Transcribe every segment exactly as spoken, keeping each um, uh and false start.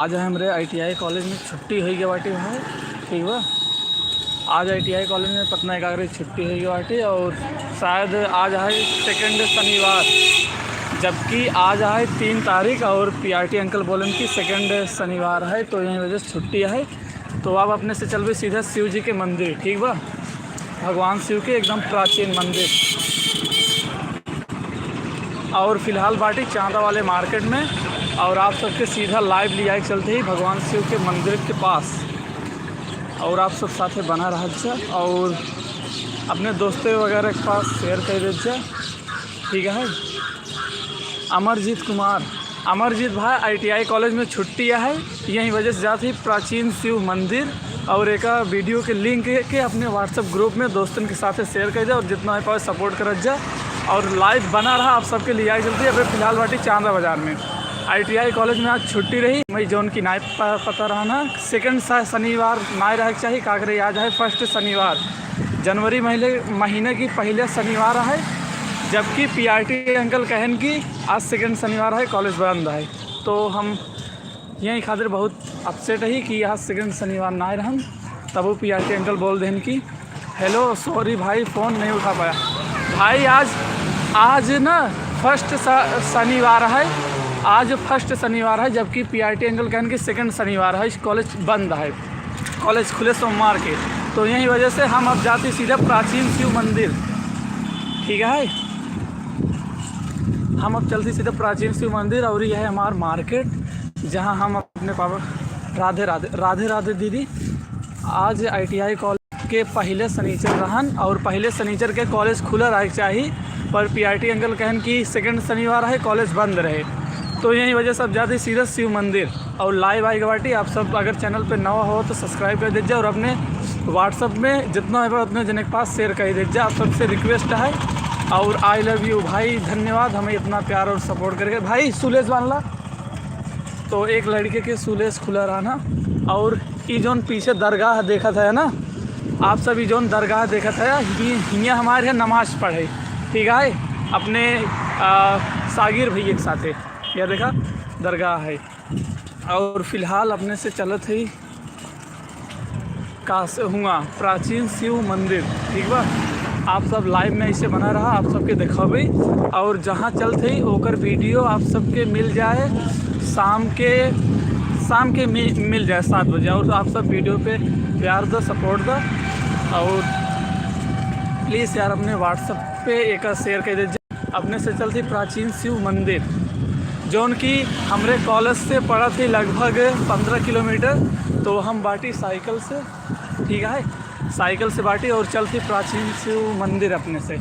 आज है हमरे आई टी आई कॉलेज में छुट्टी होइ गई बाटी भाई, ठीक बा। आज आई टी आई कॉलेज में पटना एकाग्रे छुट्टी होइ गई बाटी और शायद आज है सेकंड शनिवार, जबकि आज है तीन तारीख और पी आर टी अंकल बोलन कि सेकंड शनिवार है, तो यही वजह से छुट्टी है। तो अब अपने से चलबे सीधा शिव जी के मंदिर, ठीक बा, भगवान शिव के एकदम प्राचीन मंदिर। और फिलहाल बाटी चांदा वाले मार्केट में, और आप सबके सीधा लाइव लियाए के चलते ही भगवान शिव के मंदिर के पास, और आप सब साथे बना रहत जा और अपने दोस्ते वगैरह के पास शेयर कर देत जा, ठीक है। अमरजीत कुमार, अमरजीत भाई, आई टी आई कॉलेज में छुट्टी है, यही वजह से जात ही प्राचीन शिव मंदिर, और एका वीडियो के लिंक के अपने WhatsApp ग्रुप में दोस्तन के साथे शेयर कर जा और जितना हो पावे सपोर्ट करत जा और लाइव बना रहा। आप सबके लिए आई चलती है। अभी फिलहाल बाटी चांदा बाजार में, आई टी आई कॉलेज में आज छुट्टी रही, मैं जौन की नाय प-, पता रहा ना, सेकंड सा-, शनिवार नाय रहे के चाहिए, का करे, आज है फर्स्ट शनिवार, जनवरी महीने, महीने की पहले शनिवार है, जबकि पी आर टी अंकल कहन कि आज सेकंड शनिवार है, कॉलेज बंद है। तो हम यही खातिर बहुत अपसेट है कि आज सेकंड शनिवार ना रहन, तब वो पी आर टी अंकल बोल देन कि हेलो, सॉरी भाई, फ़ोन नहीं उठा पाया। भाई, आज, आज ना फर्स्ट स-, शनिवार है, आज फर्स्ट शनिवार है, जबकि पी आर टी अंकल कहन कि सेकंड शनिवार है, कॉलेज बंद है, कॉलेज खुले सोमवार के। तो यही वजह से हम अब जाते सीधा प्राचीन शिव मंदिर, ठीक है, हम अब चलते सीधा प्राचीन शिव मंदिर और ये है हमार मार्केट, जहाँ हम अपने पापा, राधे राधे, राधे राधे दीदी। आज आई टी आई कॉलेज के पहले शनिचर रहन और पहले शनिचर के कॉलेज खुला रहे के चाही, पर पी आर टी अंकल कहन कि सेकंड शनिवार है, कॉलेज बंद रहे, तो यही वजह से अब जाते सीधा शिव मंदिर। और लाइव आई गवाटी, आप सब अगर चैनल पे नवा हो तो सब्सक्राइब कर दीजिए और अपने WhatsApp में जितना है उतने जने के पास शेयर कर दीजिए। आप सबसे रिक्वेस्ट है और आई लव यू भाई, धन्यवाद हमें इतना प्यार और सपोर्ट करके। भाई सुलेश बांधला तो एक लड़के के सुलेश खुला रहा ना। और ई जौन पीछे दरगाह देखत है ना, आप सब ई जौन दरगाह देखत है, हि-, हियाँ हमारे यहाँ नमाज पढ़े, ठीक है, अपने, आ, सागिर भैया के साथे। यह देखा दरगाह है। और फिलहाल अपने से चलत है काश हुआ प्राचीन शिव मंदिर, ठीक बा। आप सब लाइव में ऐसे बना रहा, आप सबके देखाबे। और जहाँ चलत है ओकर वीडियो आप सबके मिल जाए शाम के, शाम के मि-, मिल जाए सात बजे। और आप सब वीडियो पे प्यार दो, सपोर्ट दो। और प्लीज़ यार अपने WhatsApp पे एक शेयर कर दीजिए। अपने से चलती प्राचीन शिव मंदिर, जौन कि हमरे कॉलेज से पड़त ही लगभग पन्द्रह किलोमीटर। तो हम बाटी साइकिल से, ठीक है, साइकिल से बाटी और चलती प्राचीन शिव मंदिर अपने से।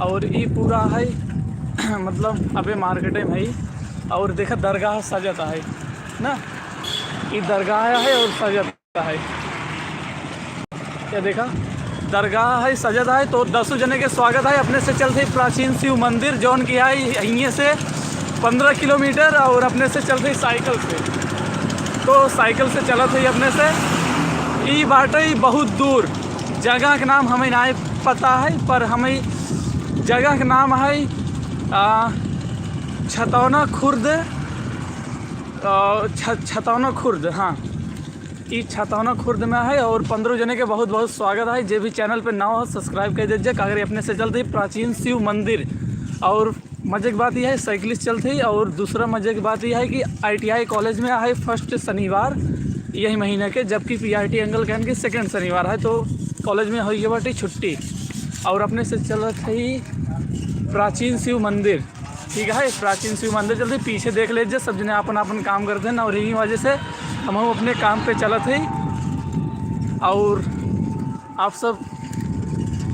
और ई पूरा है मतलब अबे मार्केटे में ही। और देखा दरगाह सजत है ना, ई दरगाह है और सजत है। क्या देखा, दरगाह है, सजत है, तो दसों जने के स्वागत है। अपने से चलते प्राचीन शिव मंदिर, जौन की है यहीं से पन्द्रह किलोमीटर, और अपने से चलते साइकिल से, तो साइकिल से चलत है अपने से। ई बाटे बहुत दूर, जगह के नाम हमें ना पता है, पर हमें जगह के नाम है, आ, छतौना खुर्द, आ, छ-, छतौना खुर्द, हाँ। ई छतौना खुर्द में है और पन्द्रह जने के बहुत बहुत स्वागत है। जे भी चैनल पे नवा हो, सब्सक्राइब कर दीजिए। कागरे अपने से चलते ही प्राचीन शिव मंदिर। और मजे की बात यह है, साइकिलिस्ट चलते ही। और दूसरा मजे की बात यह है कि आई टी आई कॉलेज में है फर्स्ट शनिवार यही महीने के, जबकि पी आर टी अंकल कहन के सेकंड शनिवार है, तो कॉलेज में होई बाटे छुट्टी। और अपने से चलत है प्राचीन शिव मंदिर। ठीक है, प्राचीन शिव मंदिर चलते, पीछे देख लीजिए, सब जने अपन अपन काम करते हैं ना, और यही वजह से हम अपने काम पे चलत है। और आप सब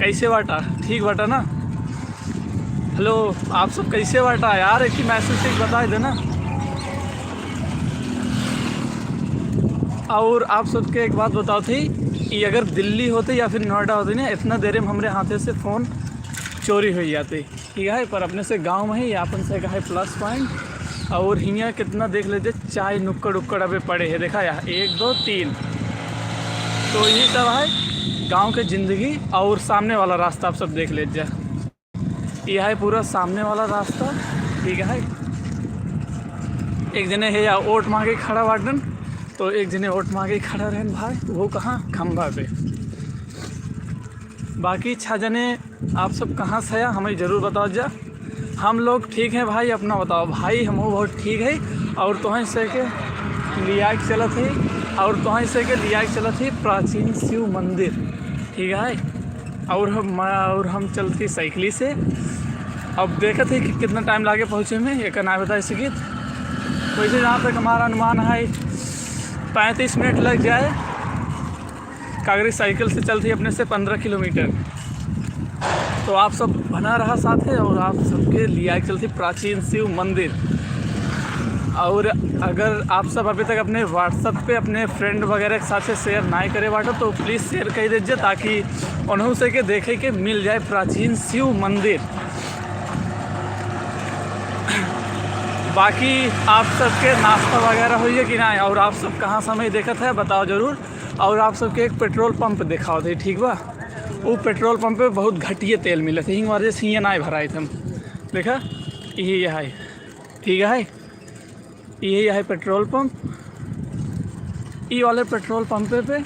कैसे बाटा? ठीक बाटा ना? हेलो, आप सब कैसे बाटा यार? एक ही मैसेज से बता देना। और आप सबके एक बात बताओ थी कि अगर दिल्ली होते या फिर नोएडा होते ना, इतना देर में हमरे हाथे से फ़ोन चोरी हो जाते। ठीक है, पर अपने से गांव में ही आपन से का है प्लस पॉइंट। और हियाँ कितना देख लेते, चाय नुक्कड़ उक्कड़ अबे पड़े हैं, देखा यहाँ एक, दो, तीन। तो यही सब है गांव के जिंदगी। और सामने वाला रास्ता आप सब देख लेते, यह है पूरा सामने वाला रास्ता। ठीक है, एक जने है या ओट मांगे खड़ा बाटन, तो एक जने वोट मांगे खड़ा रहन भाई, वो कहाँ? खंभा पे। बाकी छह जने आप सब कहाँ से हैं, हमें जरूर बताओ जा। हम लोग ठीक हैं भाई, अपना बताओ भाई। हम बहुत ठीक है। और तोहई से के लिया के चलत है, और तोहई से के लिया के चलत है प्राचीन शिव मंदिर, ठीक है। और हम, और हम चलती साइकिल से। अब देखत है कि कितना टाइम लागे पहुँचे में, एक ना बता सकित। वैसे जहाँ तक हमारा अनुमान है, पैंतीस मिनट लग जाए। कागरी साइकिल से चलती अपने से पन्द्रह किलोमीटर। तो आप सब बना रहा साथे, और आप सबके लिया के चलती प्राचीन शिव मंदिर। और अगर आप सब अभी तक अपने WhatsApp पे अपने फ्रेंड वगैरह के साथ शेयर ना करे बाटो, तो प्लीज शेयर कर दीजिए, ताकि उन्हों से के देखे के मिल जाए प्राचीन शिव मंदिर। बाकी आप सबके नाश्ता वगैरह होइए कि ना, और आप सब कहाँ समय देखत है, बताओ जरूर। और आप सबके एक पेट्रोल पंप दिखाओ थे, ठीक बा? वो पेट्रोल पंप पे बहुत घटिया तेल मिलत है, हिंग वाले से हियाँ ना भराई थे हम। देखा, यही है, ठीक है, यही है पेट्रोल पंप। ई वाले पेट्रोल पंपे पे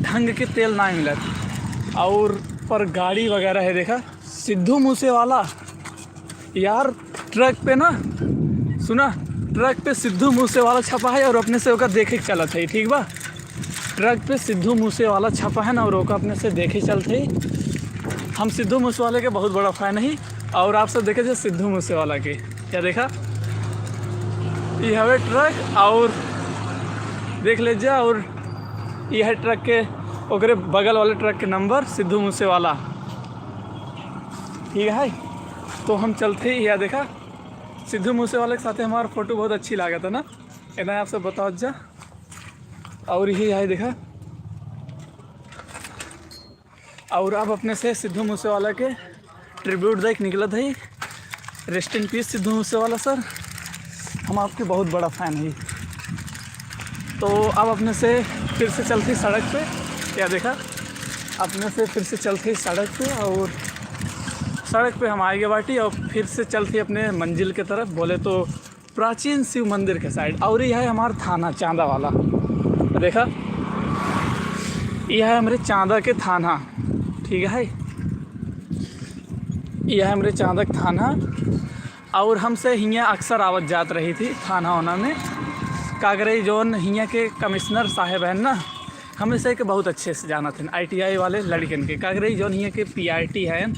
ढंग के तेल ना मिलत। और पर गाड़ी वगैरह है, देखा, सिद्धू मूसे वाला यार, ट्रक पे ना, सुना, ट्रक पे सिद्धू मूसे वाला छपा है और अपने से ओका देखे के चलत है, ठीक बा? ट्रक पे सिद्धू मूसे वाला छपा है ना, और ओका अपने से देखे चलत है। हम सिद्धू मूसे वाले के बहुत बड़ा फैन है, और आप सब देखे थे सिद्धू मूसे वाला के, क्या देखा, ये हवे ट्रक, और देख ले जा, और ये है ट्रक के, ओकरे बगल वाले ट्रक के नंबर सिद्धू मूसे वाला, ठीक है। तो हम चलते ही, या देखा, सिद्धू मूसे वाले के साथे हमार फोटो बहुत अच्छी लागत है ना, इतना आप सब बताओ जा। और यही है, देखा, और अब अपने से सिद्धू मूसे वाला के ट्रिब्यूट देख निकलत है। Rest in peace सिद्धू मूसे वाला सर, हम आपके बहुत बड़ा फैन है। तो अब अपने से फिर से चलती सड़क पे, क्या देखा, अपने से फिर से चलती सड़क पे, और सड़क पे हम आएगे बाटी, और फिर से चलती अपने मंजिल के तरफ, बोले तो प्राचीन शिव मंदिर के साइड। और ये है हमार थाना चांदा वाला, देखा, ये है हमरे चांदा के थाना, ठीक है, ये है हमरे चांदा के थाना। और हमसे हियाँ अक्सर आवत जात रही थी थाना होना में। का करे, जौन हियाँ के कमिश्नर साहेब हैं ना, हमें से के बहुत अच्छे से जानत हैं, ITI वाले लड़कन के। का करे, जौन हियाँ के PRT हैं,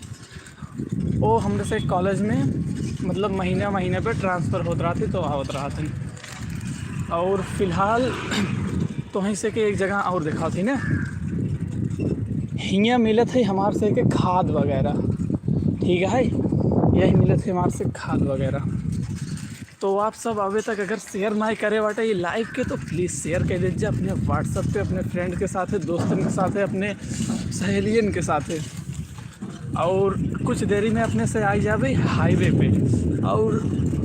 वो हमरे से कॉलेज में, मतलब, महीना महीने पे ट्रांसफ़र होत रहत ही, तो आवत रहत ही। और फिलहाल तोहई से के एक जगह और देखावत ही ना, हियाँ मिलत है हमार से के खाद वगैरह, ठीक है, यही मिलत है हमार से खाद वगैरह। तो आप सब अबे तक अगर शेयर नाहीं करे बाटे ये लाइव के, तो प्लीज शेयर कर दीजिए अपने WhatsApp पे, अपने फ्रेंड के साथ, दोस्तन के साथ, अपने सहेलियन के साथ। और कुछ देरी में अपने से आई जाबे हाईवे पे। और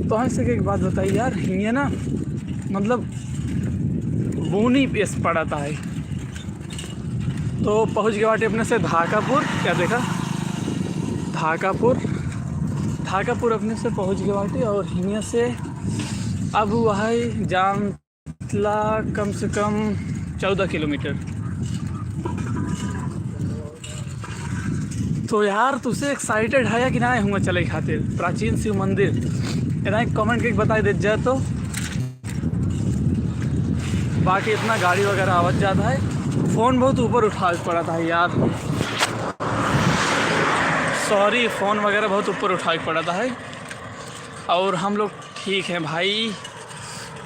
तोहई से के एक बात बताई यार, हियाँ ना, मतलब, बूनी पेस पड़त है। तो पहुँच गए बाटे अपने से धाकापुर, क्या देखा, धाकापुर, धाकापुर अपने से पहुँच गए बाटे। और हियाँ से अब वही जान ला कम से कम चौदह किलोमीटर। तो यार, तुसे एक्साइटेड है या कि ना हुआ चले खातिर प्राचीन शिव मंदिर? इतना एक कमेंट करके बताई देत जाए तो। बाकी इतना गाड़ी वगैरह आवत जात है, फ़ोन बहुत ऊपर उठावे के पड़त है यार, सॉरी, फ़ोन वगैरह बहुत ऊपर उठावे के पड़त है। और हम लोग ठीक हैं भाई,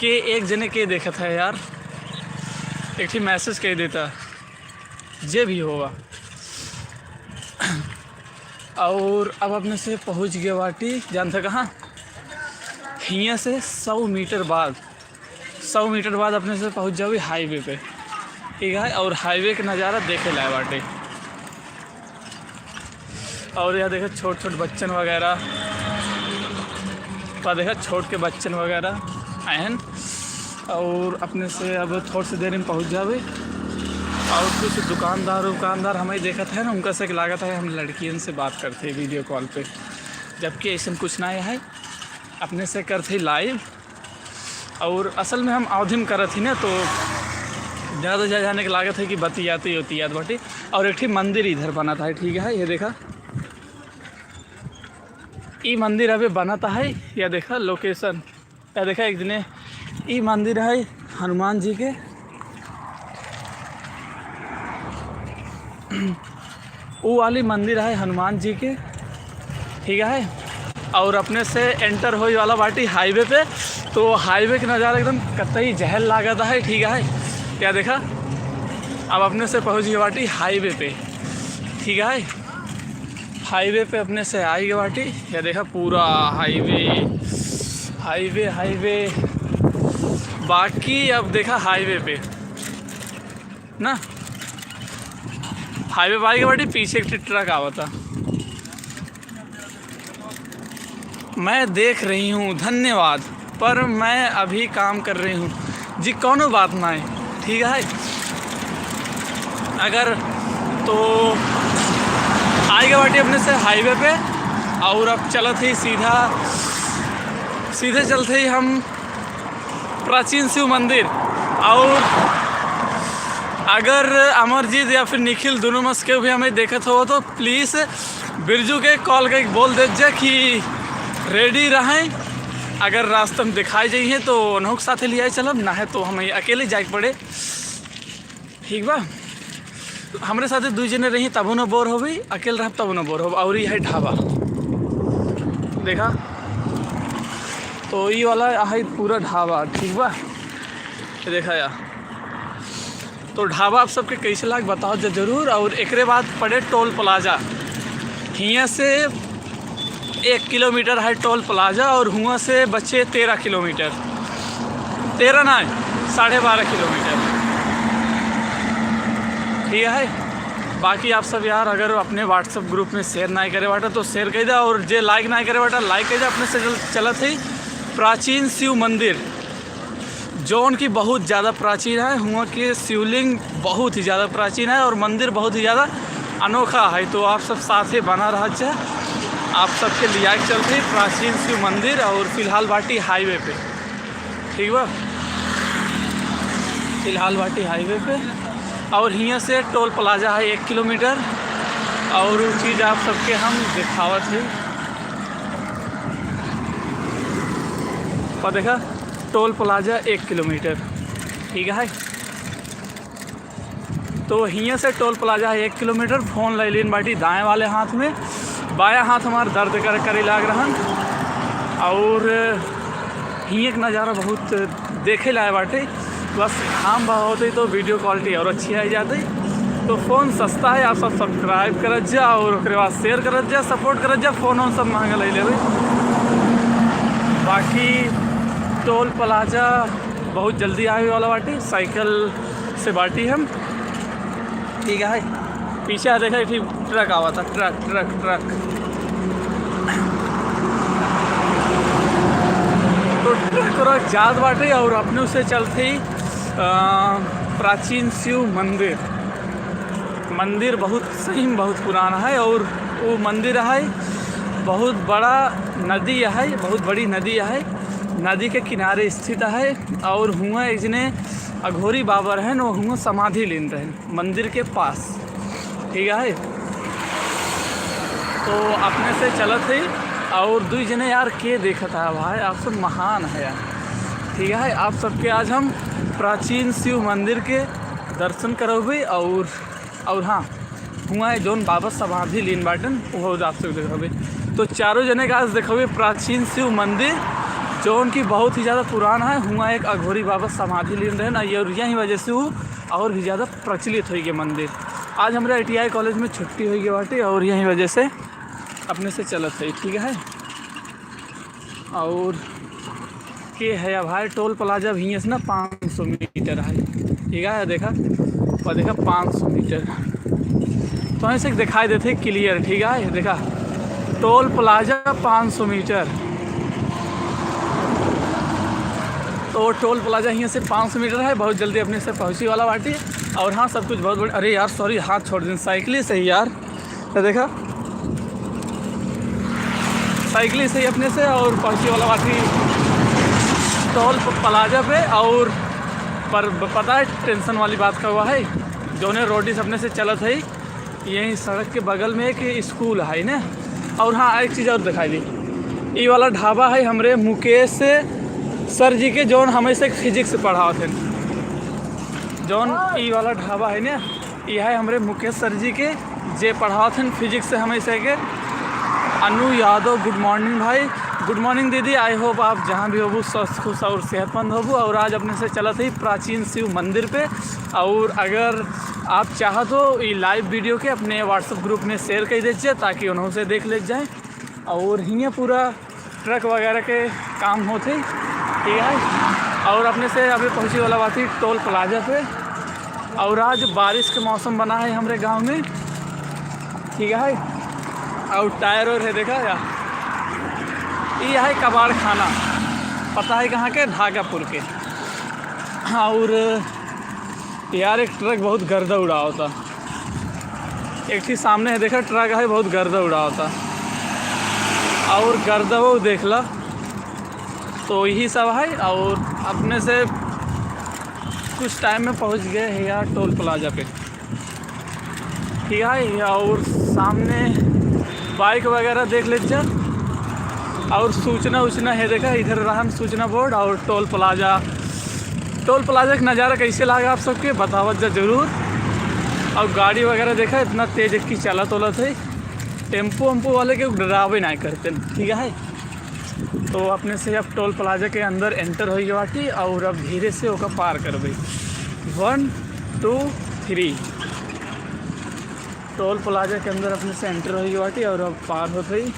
के एक जने के देखत है यार, एक ठे मैसेज कर देता, जे भी होगा। और अब अपने से पहुँच गए बाटी, जानते कहाँ, हियाँ से सौ मीटर बाद, सौ मीटर बाद अपने से पहुँच जाबे हाईवे पे, ठीक है। और हाईवे के नज़ारा देखे लाए बाटे। और यहाँ देखो छोट छोट बच्चन वगैरह, तो देखो छोट के बच्चन वगैरह आयन। और अपने से अब थोड़ से देर में पहुँच जाबे। और कुछ दुकानदार उकानदार हमें देखत है ना, उनका से लागत है हम लड़कियन से बात करते हैं वीडियो कॉल पे, जबकि ऐसन कुछ ना है, अपने से करते लाइव। और असल में हम अवधी में करत ही ना, तो ज्यादा जा-, जाने के लागत है कि बतियाते होती याद बाटी। और एक ठे मंदिर इधर बनत है, ठीक है, ये देखा, ई मंदिर अबे बनत है, या देखा location, या देखा एक दिने ई मंदिर है हनुमान जी के, ऊ वाली मंदिर है हनुमान जी के, ठीक है। और अपने से enter होई वाला बाटी highway पे, तो highway के नज़ारा एकदम कतई जहर लागत है, ठीक है। या देखा, अब अपने से पहुँच गए बाटी highway पे, ठीक है। Highway पे अपने से आई गए बाटी, या देखा पूरा highway, highway, highway। बाकी अब देखा highway पे ना, highway पे आई गए बाटी, पीछे एक truck आवता। मैं देख रही हूँ, धन्यवाद, पर मैं अभी काम कर रही हूँ। जी, कौनो बात ना है, ठीक है। अगर तो आएगा बाटी अपने से highway पे, और अब चलत ही सीधा, सीधे चलते ही हम प्राचीन शिव मंदिर। और अगर अमरजीत या फिर निखिल दोनों में से केहू भी हमें देखत हो तो please बिरजू के call करके बोल देत जा कि ready रहें। अगर रास्ता में दिखाई जाइए तो उन्हों के साथ ले आए चलब, ना है तो हमें अकेले जाए के पड़े, ठीक बा। हमरे साथे दुई जने रही तबो न bore होबी, अकेले रहब तबो न bore होब। और ई है ढाबा, देखा, तो ई वाला है पूरा ढाबा, ठीक बा। ये देखा यार, तो ढाबा आप सबके कैसे लाग बताओ जा जरूर। और एकरे बाद पड़े टोल प्लाजा, हियाँ से एक किलोमीटर है टोल प्लाजा और हुआँ से बचे तेरह किलोमीटर, तेरह ना, साढ़े बारह किलोमीटर, ठीक है। बाकी आप सब यार अगर अपने WhatsApp group में share ना करे बाटा तो share कर दे, और जे like ना करे बाटा like कर दे। अपने से चल-, चलत है प्राचीन शिव मंदिर, जौन की बहुत ज़्यादा प्राचीन है। हुआँ के शिवलिंग बहुत ही ज़्यादा प्राचीन है और मंदिर बहुत ही ज़्यादा अनोखा है। तो आप सब साथे बना रह जा, आप सबके लिया के चलते प्राचीन शिव मंदिर। और फिलहाल बाटी highway पे, ठीक बा, फिलहाल बाटी highway पे। और हियाँ से टोल प्लाजा है एक किलोमीटर। और उ चीज़ आप सबके हम दिखावत है, पर देखा, टोल प्लाजा एक किलोमीटर, ठीक है। तो हियाँ से टोल प्लाजा है एक किलोमीटर। फोन ले लेन बाटी दाएं वाले हाथ में, बायां हाथ हमार दर्द कर, करे लाग रहन। और हियाँ के नज़ारा बहुत देखे लाए बाटे, बस घाम बहुत है तो video quality और अच्छी आ जाती। तो फोन सस्ता है, आप सब subscribe करत जा और ओकरे बाद share करत जा, support करत जा। फोन वोन सब महंगा ले लेबे। बाकी टोल प्लाजा बहुत जल्दी आवे वाला बाटी, साइकिल से बाटी हम, ठीक है। पीछे देखा, एक truck आवा था, truck, truck, truck। तो truck, truck जात बाटे और अपने उसे चलते ही, अ, प्राचीन शिव मंदिर, मंदिर बहुत सही में बहुत पुराना है और वो मंदिर है, बहुत बड़ा नदी है, बहुत बड़ी नदी है, नदी के किनारे स्थित है। और हुआँ एक जने अघोरी बाबा रहन, वो हुआँ समाधि लीन रहन मंदिर के पास, ठीक है। तो अपने से चलत है और दुई जने यार के देखत है भाई, आप सब महान है यार, ठीक है। आप सबके आज हम प्राचीन शिव मंदिर के दर्शन करौबे और, और हाँ, हुआँ जौन बाबा समाधि लीन बाटन, वो आप सब देखबे। तो चारों जने का आज देखबे प्राचीन शिव मंदिर, जौन की बहुत ही ज़्यादा पुराना है। हुआँ एक अघोरी बाबा समाधि लीन रहन, और यही वजह से वो और भी ज़्यादा प्रचलित होइ गए मंदिर। आज हमरे ITI college में छुट्टी होइ गए बाटे और यही वजह से अपने से चलत है, ठीक है। और के है अब भाई, टोल प्लाजा भी से ना पाँच सौ मीटर है, ठीक है, देखा, पर देखा पाँच सौ मीटर, तो ऐसे दिखाई देते clear, ठीक है, देखा टोल प्लाजा पाँच सौ मीटर। तो टोल प्लाजा हियाँ से पाँच सौ मीटर है, बहुत जल्दी अपने से पहुँची वाला बाटी। और हाँ, सब कुछ बहुत बढ़िया। अरे यार, sorry, हाथ छोड़ दिन, साइकिल ही सही यार। तो देखा, साइकिल ही सही अपने से और पहुँची वाला बाटी टोल प-, प्लाजा पे। और पर ब-, पता है tension वाली बात का हुआ है, जौने रोडी से अपने से चलत है, यही सड़क के बगल में एक स्कूल है ना। और हाँ, एक चीज़ और दिखाई दी, ई वाला ढाबा है हमरे मुकेश सर जी के, जौन हमें से physics से पढ़ावत हैं। जौन ई वाला ढाबा है ना, ई है हमरे मुकेश सर जी के, जे पढ़ावत हैं physics से हमें से के। अनु यादव, good morning भाई। Good morning दीदी, I hope आप जहाँ भी होबू स्वस्थ, खुश और सेहतमंद होबू। और आज अपने से चलत ही प्राचीन शिव मंदिर पे। और अगर आप चाह तो ई live video के अपने WhatsApp group में share कर दीजिए, ताकि उन्हों से देख ले जाए। और हियाँ पूरा truck वगैरह के काम होत है, ठीक है। और अपने से अभी पहुँचे वाला बात ही टोल प्लाजा पे। और आज बारिश के मौसम बना है हमरे गांव में, ठीक है। और टायर और है, देखा या, ये है कबाड़ खाना, पता है कहाँ के, भागापुर के। और यार, एक truck बहुत गर्दा उड़ावता। एक ठे सामने है, देखा, truck है, बहुत गर्दा उड़ावता। और गर्दा वो देख ला, तो यही सब है। और अपने से कुछ time में पहुँच गए हैं यार टोल प्लाजा पे, ठीक है। और सामने bike वगैरह देख ले जा। और सूचना उचना है, देखा, इधर रहन सूचना board और टोल प्लाजा। टोल प्लाजा का नज़ारा कैसे लगा आप सबके, बतावत जा जरूर। और गाड़ी वगैरह देखा, इतना तेज की चलत उलत है, टेम्पो वेम्पो वाले के डरावे ना करते, ठीक है। तो अपने से अब टोल प्लाजा के अंदर enter होइए बाटी और अब धीरे से ओका पार करबे। One, two, three। टोल प्लाजा के अंदर अपने से enter होइए बाटी और अब पार होत ही।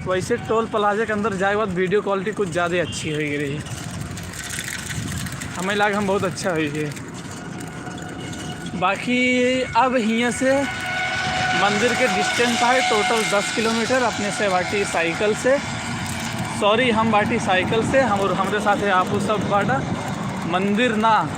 वैसे टोल प्लाजा के अंदर जाए के बाद video quality कुछ ज़्यादा अच्छी हो गई रही, हमें लाग हम बहुत अच्छा हो गई। बाकी अब हियाँ से मंदिर के distance है total दस किलोमीटर। अपने से बाटी साइकिल से, sorry, हम बाटी साइकिल से, हम और हमरे साथे आपू सब बाटा। मंदिर ना,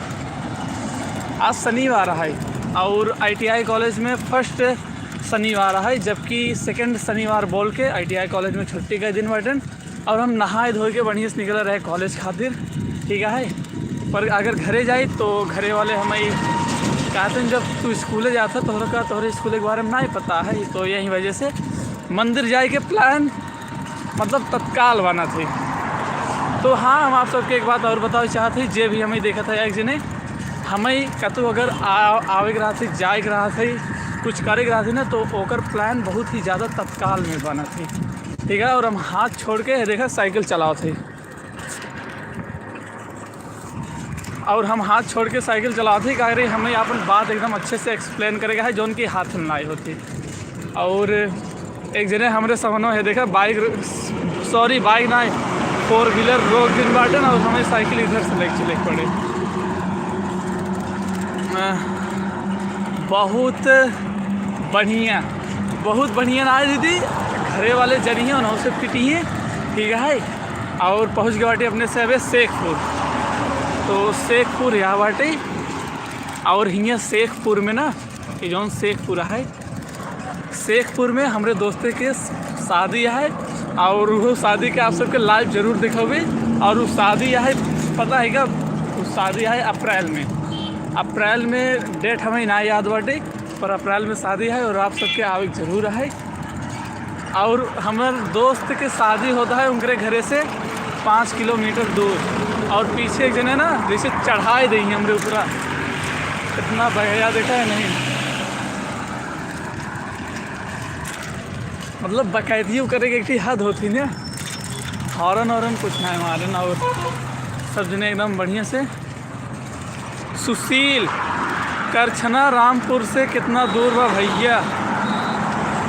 आज शनिवार है और ITI college में first शनिवार है, जबकि second शनिवार बोल के ITI college में छुट्टी का दिन बाटन। और हम नहाए धोए के बढ़िया से निकल रहे college खातिर, ठीक है। पर अगर घरे जाई तो घरे वाले हमें कहते हैं, "जब तू स्कूले जाता, तोहरा का, तोहरे स्कूल के बारे में नहीं पता है।" तो यही वजह से मंदिर जाए के plan मतलब तत्काल बनत है। तो हाँ, हम आप सबके एक बात और बतावे चाहत हई, जे भी हमें देखत है एक जने, हमें कतहु अगर आ-, आवे के रहत है, जाए के रहत है, कुछ करे के रहत है ना, तो ओकर plan बहुत ही ज़्यादा तत्काल में बनत है, ठीक है। और हम हाथ छोड़ के, देखा, साइकिल चलावत है। और हम हाथ छोड़ के साइकिल चलावत ही, काहे रे, हमें आपन बात एकदम अच्छे से explain करे के है, जौन की हाथ में नाई होती। और एक जने हमरे सामने है, देखा, bike, sorry, bike नाई, four wheeler रोक दिन बाटन और हमें साइकिल इधर से लेके चले के पड़े। अ, बहुत बढ़िया, बहुत बढ़िया ना है दीदी, घरे वाले जनी है, उन्हों से पिटी है, ठीक है। और पहुँच गए बाटी अपने से अबे शेखपुर। तो शेखपुर यहाँ बाटे, और हियाँ शेखपुर में ना, ये जौन शेखपुर है, शेखपुर में हमरे दोस्त के शादी है, और वो शादी के आप सबके live जरूर दिखावे। और वो शादी है, पता है क्या, वो शादी है अप्रैल में। अप्रैल में date हमें ना याद बाटे, पर अप्रैल में शादी है और आप सबके आवे के जरूर है। और हमर दोस्त के शादी होता है उनके घरे से पाँच किलोमीटर दूर, और पीछे एक जने ना जैसे चढ़ाए दे हमरे ऊपरा, इतना बगैया देखा है नहीं, मतलब बकैतियों करे के एक ठे हद होती ना। Horn horn कुछ नहीं मारन, और सब जने एकदम बढ़िया से। सुशील, करछना रामपुर से कितना दूर बा भैया?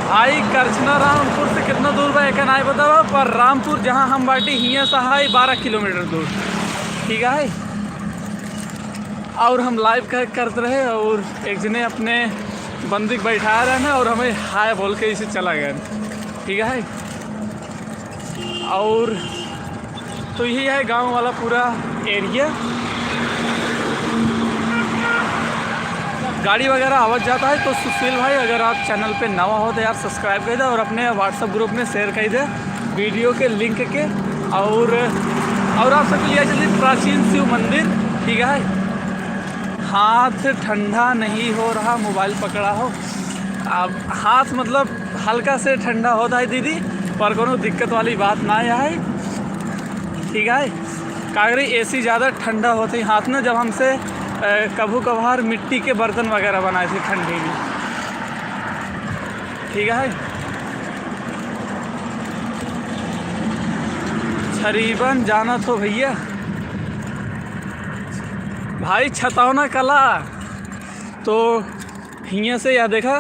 भाई, करछना रामपुर से कितना दूर बा, एका नाई बतावा, पर रामपुर जहाँ हम बाटी, हियाँ से है बारह किलोमीटर दूर, ठीक है। और हम live कर-, करत रहे, और एक जने अपने बंदी के बैठा रहे हैं, और हमें hi बोल के इसे चला गए, ठीक है। और तो यही है गाँव वाला पूरा area। गाड़ी वगैरह आवत जाता है। तो सुशील भाई, अगर आप channel पे नवा हो तो यार subscribe कर दे और अपने WhatsApp group में share कर दे video के link के। और और आप सबके लिए चलिए प्राचीन शिव मंदिर, ठीक है। हाथ ठंडा नहीं हो रहा, मोबाइल पकड़ा हो। अब हाथ मतलब हल्का से ठंडा होता है दीदी, पर कोनो दिक्कत वाली बात ना है, ठीक है। कागरी एसी ज़्यादा ठंडा होते ही हाथ में, जब हमसे अ, कभू कभार मिट्टी के बर्तन वगैरह बनाए थे ठंडी में, ठीक है। छरीबन जाना तो भैया भाई छतौना कला, तो हियाँ से यह देखा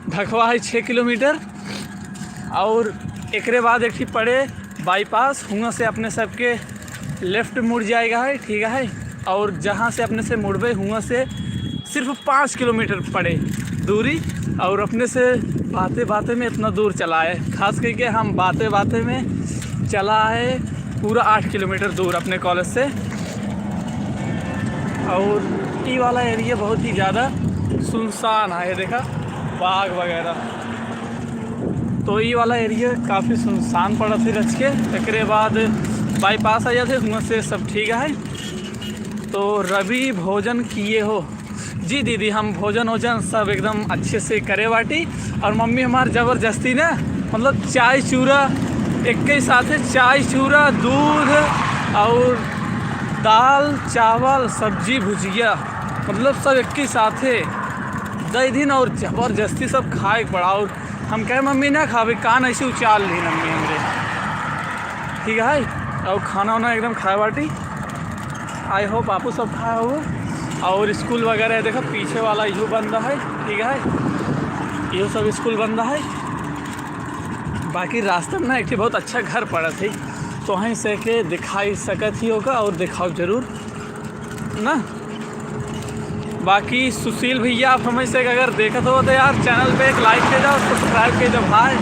ढकवा है छः किलोमीटर। और एकरे बाद एक ठी पड़े बाईपास, हुआं से अपने सबके लेफ्ट मुड़ जाएगा है, ठीक है। और जहाँ से अपने से मुड़बे हुआं से सिर्फ पाँच किलोमीटर पड़े दूरी। और अपने से बातें बातें में इतना दूर चला है, खास करके हम बातें बातें में चला है पूरा आठ किलोमीटर दूर अपने कॉलेज से। और ई वाला एरिया बहुत ही ज़्यादा सुनसान है, देखा बाग वगैरह। तो ई वाला एरिया काफ़ी सुनसान पड़त है रच के। एकरे बाद बाईपास आ जाते, हुआं से सब ठीक है। तो रवि भोजन किए हो? जी दीदी, हम भोजन वोजन सब एकदम अच्छे से करे बाटी। और मम्मी हमार जबरदस्ती ना, मतलब चाय चूरा एक ही साथ है, चाय चूरा, दूध और दाल चावल सब्जी भुजिया, मतलब सब एक ही साथ है दे दिन। और जबरदस्ती सब खाए के पड़ा। और हम कहे मम्मी ना खावे, कान ऐसे उचाल ली मम्मी हमरे, ठीक है। और खाना वाना एकदम खाए बाटी। आई होप आपू सब खाए हो। और स्कूल वगैरह देखा पीछे वाला इहो बंद है, ठीक है, इहो सब स्कूल बंद है। बाकी रास्ता में ना एक ठे बहुत अच्छा घर पड़त है, तो वहीं से के दिखाई सकत ही होगा और दिखाओ जरूर ना। बाकी सुशील भैया, आप हमें से अगर देखत हो तो यार चैनल पे एक लाइक दे दो, सब्सक्राइब कर दो भाई,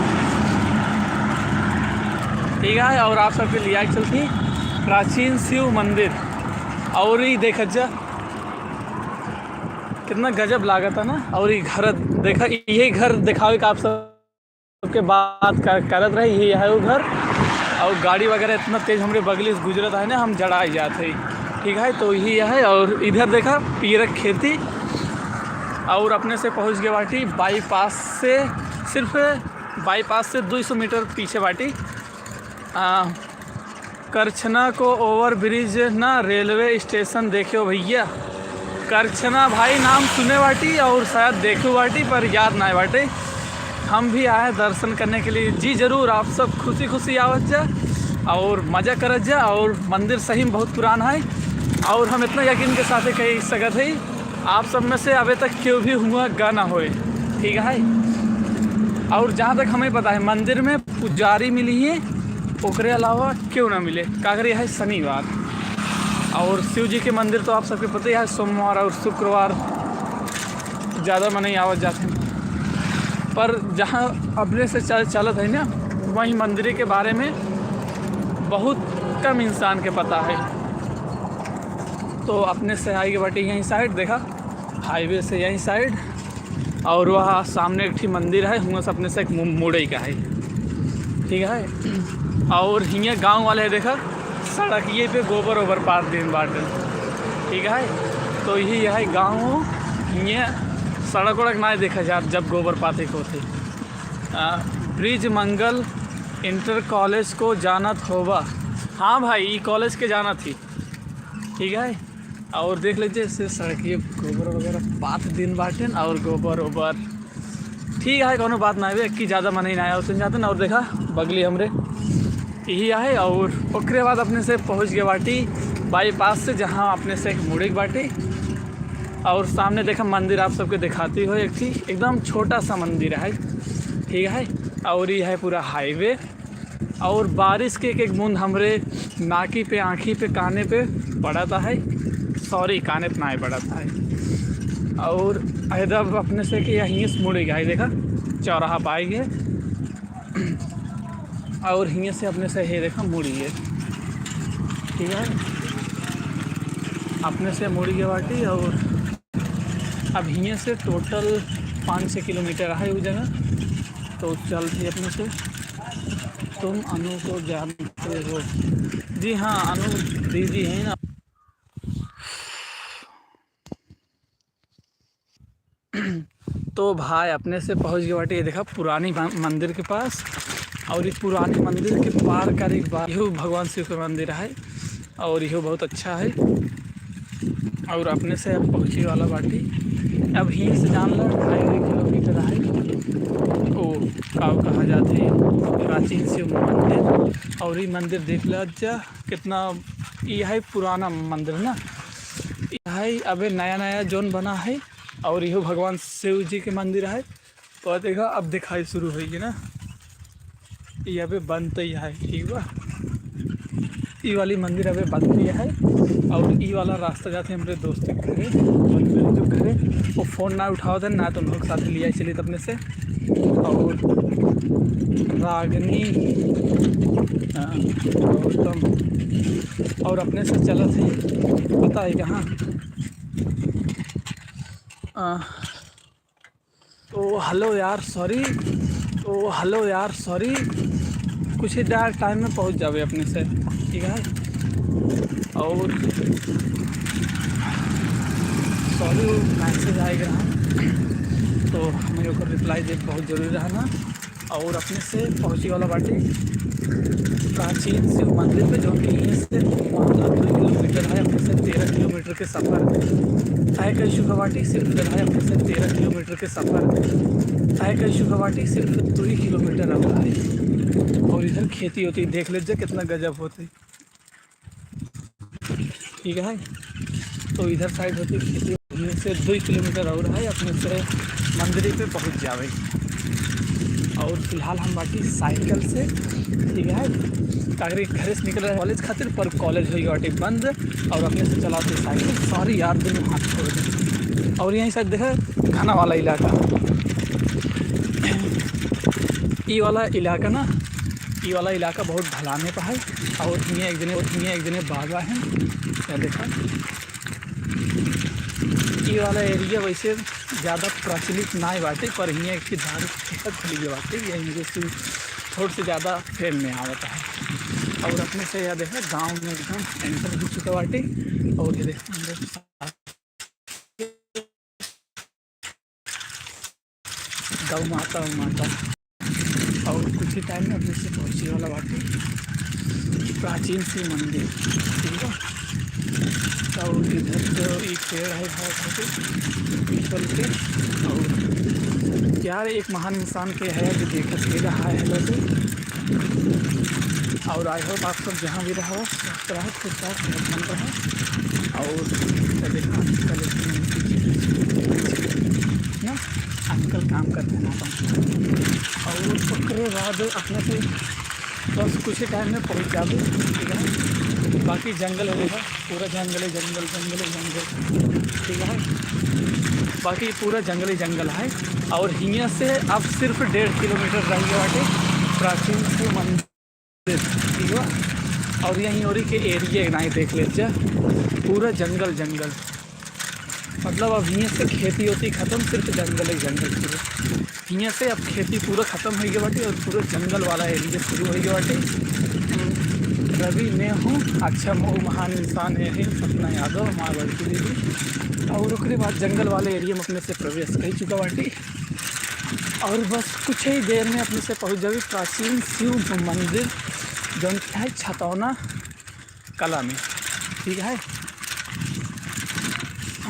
ठीक है। और आप सबके लिए चलती प्राचीन शिव मंदिर। और ई देखत जा कितना गजब लागत है ना। और ई घर देखा, यही घर दिखावे का आप सब सबके बात कर, करत रही, यही है वो घर। और गाड़ी वगैरह इतना तेज हमरे बगली से गुजरत है ना, हम जड़ाई जात है, ठीक है। तो यही है। और इधर देखा पीरक खेती, और अपने से पहुँच गए बाटी बाईपास से, सिर्फ बाईपास से दो सौ मीटर पीछे बाटी। आ, करछना को ओवर ब्रिज ना रेलवे स्टेशन देखियो भैया। करछना भाई नाम सुने बाटी और शायद देखो बाटी, पर याद ना बाटे। हम भी आए दर्शन करने के लिए। जी जरूर, आप सब खुशी खुशी आवत जा और मज़ा करत जा। और मंदिर सही में बहुत पुराना है और हम इतना यकीन के साथ कह सकत है, आप सब में से अबे तक केहू भी हुआ गा ना होए, ठीक है। और जहाँ तक हमें पता है, मंदिर में पुजारी मिली है, ओकरे अलावा केहू ना मिले। कागरी है शनिवार, और शिव जी के मंदिर तो आप सबके पता ही है, सोमवार और शुक्रवार ज़्यादा मनई आवत जाते हैं। पर जहाँ अपने से चल, चलत है ना, वहीं मंदिर के बारे में बहुत कम इंसान के पता है। तो अपने से आएगी बाटी यहीं साइड, देखा हाईवे से यहीं साइड, और वहाँ सामने एक ठी मंदिर है, हुआं से अपने से एक मु-, मुड़े का है, ठीक है। और हियाँ गाँव वाले है, देखा सड़किए पे गोबर ओबर पात दिन बाटे, ठीक है। तो यही है गाँव, हियाँ सड़क उड़क ना देखा जात जब गोबर पाते के होते। आ, ब्रिज मंगल इंटर कॉलेज को जानत होबा? हाँ भाई, ई कॉलेज के जानत ही, ठीक है। और देख लीजिए, से सड़किए गोबर वगैरह पात दिन बाटेन और गोबर ओबर, ठीक है, कोनो बात ना है, कि ज़्यादा मनई ना आया उतन जाते ना। और देखा बगली हमरे यही आहे। और ओकरे बाद अपने से पहुँच गए बाटी बाईपास से, जहाँ अपने से एक मुड़े के बाटी। और सामने देखा मंदिर आप सबके दिखाती हो, एक ठी एकदम छोटा सा मंदिर है, ठीक है। और ये है पूरा हाईवे। और बारिश के एक एक बूंद हमरे नाकी पे, आँखी पे, काने पे पड़त है, सॉरी, काने पे ना पड़त है। और इधर अपने से कि यहीं से मुड़े गए, देखा चौराहा पाए गए, और हियाँ से अपने से हे देखा मुड़ी है, ठीक है, अपने से मुड़ी के बाटी। और अब हियाँ से टोटल पाँच छः किलोमीटर है वो जगह, तो चल थी अपने से। तुम अनु को जानते हो? जी हाँ, अनु दीदी है ना। तो भाई, अपने से पहुँच गए बाटे, ये देखा, पुरानी म-, मंदिर के पास। और ये पुरानी मंदिर के पार का एक बार, यहू भगवान शिव के मंदिर है और यहू बहुत अच्छा है। और अपने से अब पहुँचे वाला बाटी, अब यहीं से जान लो ढाई किलोमीटर है। ओ, का कहा जाते हैं, प्राचीन शिव मंदिर। और ये मंदिर देख लो जा, कितना, ये है पुराना मंदिर ना, ये है अबे नया नया जोन बना है। और यहू भगवान शिव जी के मंदिर है। तो देखा, अब दिखाई शुरू होइगी ना, ये अबे बनते ही है, ठीक बा। ई वाली मंदिर अबे बनते ही है। और ई वाला रास्ता जाते हमरे दोस्त के घरे, और मेरे जो घरे, वो फोन ना उठावत है ना, तो हम लोग साथ ले आई चलित अपने से। और रागनी, हाँ, गौतम, और अपने से चलत है, पता है कहाँ? आ, तो हेलो यार, सॉरी। तो हेलो यार, सॉरी। कुछ ही टाइम में पहुँच जावे अपने से, ठीक है। और सॉरी, वो मैसेज आएगा, तो हमें ओकर रिप्लाई दे बहुत जरूरी रहा ना। और अपने से पहुँचे वाला बाटे प्राचीन शिव मंदिर पे, जो कि यहीं से मतलब दो किलोमीटर है, अपने से तेरह किलोमीटर के सफर तय कर चुका बाटी, सिर्फ है अपने से तेरह किलोमीटर के सफर तय कर चुका बाटी, सिर्फ दो ही किलोमीटर अब है। और इधर खेती होती, देख लीजिए कितना गजब होती, ठीक है। तो इधर साइड होती खेती, अपने से दो किलोमीटर और है, अपने से मंदिर पे पहुँच जावे। और फिलहाल हम बाटी साइकिल से, ठीक है, ताकि घरे से निकल रहे कॉलेज खातिर, पर कॉलेज होई बाटी बंद। और अपने से चलाते साइकिल, सॉरी यार, दोनों हाथ छोड़ दे। और यहीं साइड देखे घना वाला इलाका, ई वाला इलाका ना, ई वाला इलाका बहुत ढलाने पर है। और हियाँ एक जने, हियाँ एक जने बाबा हैं, क्या देखा, ई वाला एरिया वैसे ज़्यादा प्रचलित ना बाटे, पर हियाँ एक धार्मिक क्षेत्र खुल गया बाटे, ये मुझे से थोड़ा से ज़्यादा फेम में आवता है। और अपने से यह देखा, गाँव में एकदम एंटर हो चुका बाटे। और ये देखा, अंदर गौ माता, गौ माता। और कुछ ही टाइम में अपने से पहुँचे वाला बाटे प्राचीन शिव मंदिर, ठीक है। और इधर तो एक पेड़ है बहुत छोटे पीपल के। और यार, एक महान इंसान के है जो देखत के रहा है लगे। और आई होप आप सब जहाँ भी रहो, स्वस्थ रहो, खुश रहो, सेहतमंद रहो। और चले, चले, ना, अंकल काम करते हैं ना, और ओकरे बाद अपने से बस कुछ ही टाइम में पहुँच जाबे, ठीक है। बाकी जंगल हो जाएगा, पूरा जंगल है, जंगल, जंगल है, जंगल, ठीक है। बाकी पूरा जंगल ही जंगल है। और हियाँ से अब सिर्फ डेढ़ किलोमीटर रह गया बाटे प्राचीन शिव मंदिर, ठीक बा। और यहीं ओरी के एरिया ना देख ले जा, पूरा जंगल जंगल। मतलब अब हियाँ से खेती होती खत्म, सिर्फ जंगल ही जंगल पूरा। हियाँ से अब खेती पूरा खत्म हो गया बाटे और पूरा जंगल वाला एरिया शुरू हो गया बाटे। रवि मैं हूँ, अच्छा मऊ महान इंसान है, है सपना यादव, हमार बड़की दीदी। और ओकरे बाद जंगल वाले एरिया में अपने से प्रवेश कर चुका बाटी। और बस कुछ ही देर में अपने से पहुँच जावे प्राचीन शिव मंदिर, जौन है छतौना कला में, ठीक है।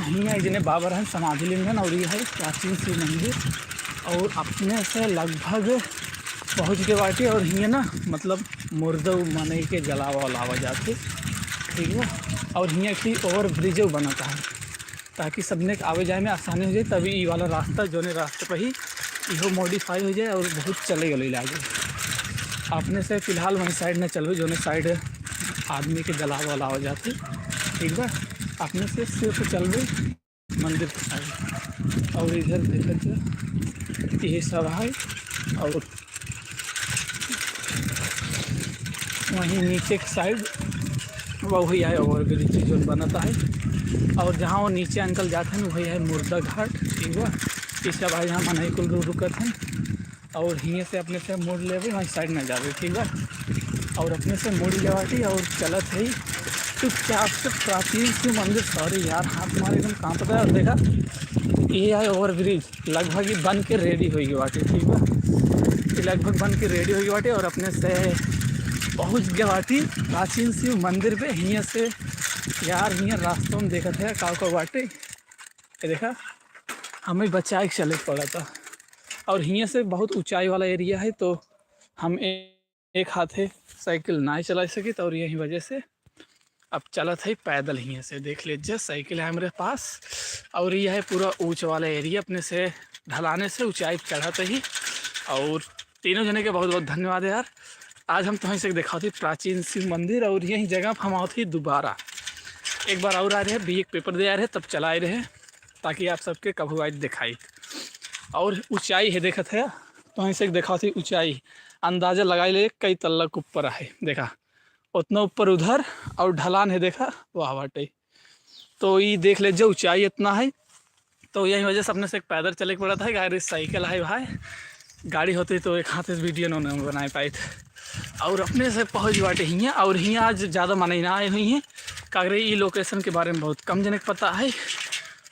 हियाँ एक जने बाबा रहन, समाधि लिंगन, और ये है प्राचीन शिव मंदिर। और अपने से लगभग पहुँच के बाटी। और हियाँ ना, मतलब, मुर्दा मनई के जलावा उलावा जाते, ठीक है। और हियाँ की ओवर ब्रिज बनता है, ताकि सबने के आवे जाए में आसानी हो जाए। तभी ई वाला रास्ता, जोने रास्ते पर ही इहो मॉडिफाई हो जाए और बहुत चले गले लागे। अपने से फिलहाल वहीं साइड ना चलबे, जोने साइड आदमी के जलावा उलावा जाते, ठीक बा। अपने से सिर्फ चलबे मंदिर के साइड। और इधर देखत जा, यही सब है। और वहीं नीचे के साइड वही है ओवर ब्रिज जोन बनता है। और जहाँ वो नीचे अंकल जाते हैं, वही है मुर्दा घाट, ठीक बा। इसका भाई यहाँ मनई कुल रू-, रुकत हैं। और हियाँ से अपने से मुड़ लेबे, वहीं साइड ना जाबे, ठीक बा। और अपने से मुड़ी लेवाटी और चलत है चुपचाप से प्राचीन शिव मंदिर। सॉरी यार, हाथ मारे एकदम कांपता है। और देखा, ये है ओवर ब्रिज, लगभग ये बन के रेडी होई गई बाटे, ठीक बा? ये लगभग बन के रेडी होई गई बाटे और अपने से पहुँच गए बाटी प्राचीन शिव मंदिर पे। हियाँ से यार, हियाँ रास्तों में देखत है का का बाटे। ये देखा, हमें बचाए के चले के पड़ा था। और हियाँ से बहुत ऊंचाई वाला एरिया है, तो हम ए-, एक हाथे साइकिल ना चला सकित, और यही वजह से अब चलत है पैदल। हियाँ से देख लीजिए, साइकिल है हमरे पास। और यह है पूरा ऊंच वाला एरिया, अपने से ढलाने से ऊंचाई पे चढ़त ही। और तीनों जने के बहुत बहुत धन्यवाद यार। आज हम तुहें से दिखाते प्राचीन शिव मंदिर, और यही जगह पे हम आवत ही दोबारा। एक बार और आ रहे, बीए के पेपर दे आ रहे, तब चला आए रहे, ताकि आप सबके कभू आज दिखाई। और ऊंचाई है, देखत है, तुहें से दिखाते ऊंचाई, अंदाजा लगाई ले कई तल्ला के ऊपर है। देखा, उतना ऊपर उधर, और ढलान है, देखा, वह बाटे। तो ई देख ले, जो ऊंचाई इतना है, तो यही वजह से अपने से पैदल चले के पड़त है। गाड़ी साइकिल है भाई, गाड़ी होती तो एक हाथ से वीडियो न बनाए पाइत। और अपने से पहुँच बाटे हियाँ, और हियाँ आज ज़्यादा मनई ना आए हुई हैं, कागरे ई लोकेशन के बारे में बहुत कम जने के पता है।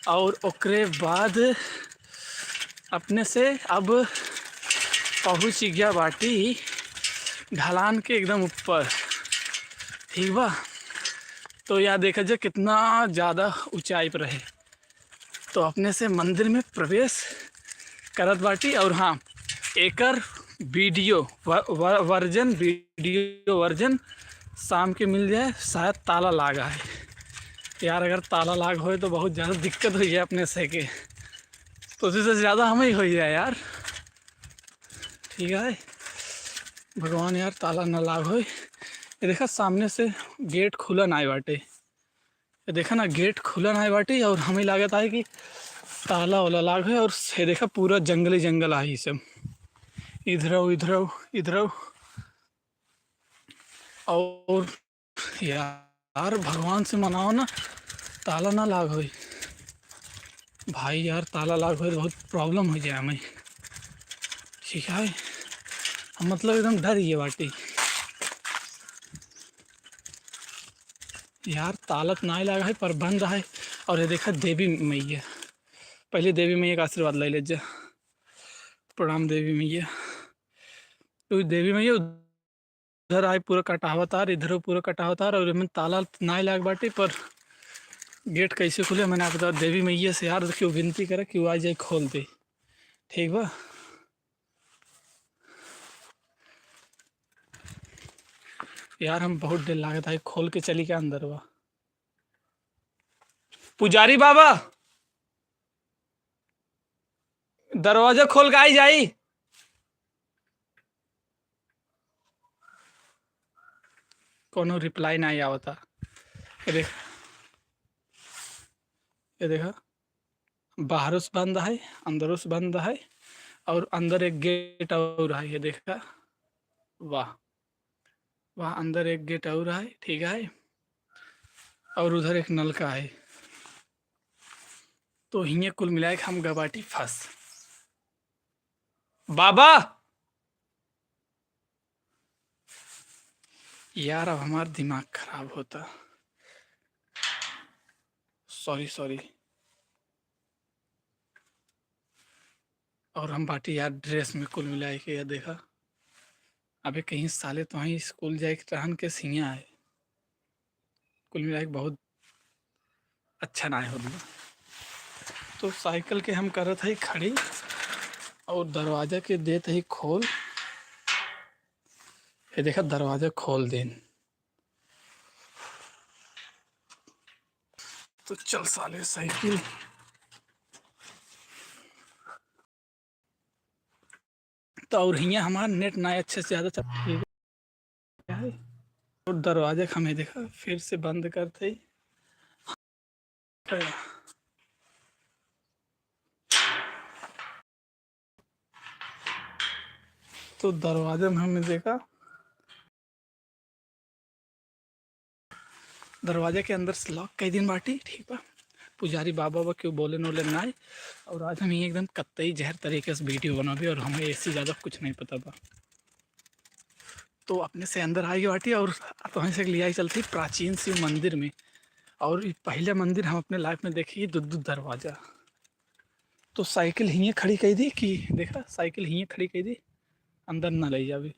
और ओकरे बाद अपने से अब पहुँच गया बाटी ढलान के एकदम ऊपर, ठीक बा? तो यह देखा जाए कितना ज़्यादा ऊंचाई पर है। तो अपने से मंदिर में प्रवेश करत बाटी। और हाँ, एकर वीडियो व-, व-, वर्जन, वीडियो वर्जन शाम के मिल जाए, शायद ताला लागा है। यार, अगर ताला लाग होए तो बहुत ज़्यादा दिक्कत हो जाए अपने से के, तो उससे ज़्यादा हमें ही हो जाए यार। ठीक है भगवान, यार, ताला ना लाग होए। ये देखा, सामने से गेट खुला ना बाटे। ये देखा ना, गेट खुला ना बाटे और हमें लागत है कि ताला वाला लाग है। और ये देखा, पूरा जंगली जंगल है ये सब, इधर आओ, इधर आओ, इधर आओ। और यार, भगवान से मनाओ ना, ताला ना लाग होई भाई। यार, ताला लाग होई तो बहुत प्रॉब्लम हो जाए हमें, ठीक है? हम मतलब एकदम डर ये बाटी। यार, ताला तो नाहीं लाग है, पर बंद है। और ये देखा, देवी मैया, पहले देवी मैया का आशीर्वाद ले ले जा। प्रणाम देवी मैया। तो देवी मैया उधर आए पूरा कटावतार, इधरो पूरा कटावतार, और एमन ताला नाहीं लाग बाटे, पर गेट कैसे खुले, मैंने आप बता, देवी मैया से यार, देखियो, विनती करे कि वो आ जाए, खोल दे, ठीक बा? यार, हम बहुत देर लागत है, खोल के चली क्या अंदर बा? पुजारी बाबा, दरवाजा खोल के आई जाई। कोनो रिप्लाई नाहीं आवता। ये देख, ये देखा, बाहरों से बंद है, अंदरों से बंद है, और अंदर एक गेट और है। ये देखा, वाह वाह, अंदर एक गेट और है, ठीक है, और उधर एक नलका है। तो हियाँ कुल मिलाए के हम गबाटी फंस। बाबा, यार, अब हमार दिमाग खराब होता। सॉरी, सॉरी। और हम बाटी यार ड्रेस में कुल मिलाए के, या देखा, अबे कहीं साले तो वहीं स्कूल जाए के रहन के सिया है। कुल मिला के बहुत अच्छा ना होत बा। तो साइकिल के हम करत हई खड़ी और दरवाजा के देत हई खोल। ये देखा, दरवाजा खोल देन। तो चल साले साइकिल। तो और हियाँ हमार नेट ना अच्छे से ज़्यादा चल है। और दरवाजा के हमें देखा, फिर से बंद करते ही। तो दरवाजा में हमें देखा, दरवाजा के अंदर से लॉक कई दिन बाटी, ठीक बा। पुजारी बाबा बा, केहू बोले नोले नाई। और आज हम ये एकदम कत्तई जहर तरीके से वीडियो बनाबे और हमें एसी ज़्यादा कुछ नहीं पता बा। तो अपने से अंदर आइ गए बाटी और तोहन से लिया चलती प्राचीन शिव मंदिर में। और ई पहले मंदिर हम अपने life में देखी दो, दो दरवाजा। तो साइकिल हिये खड़ी कइ दी कि देखा, साइकिल हिये खड़ी कइ दी, अंदर ना ले जावे।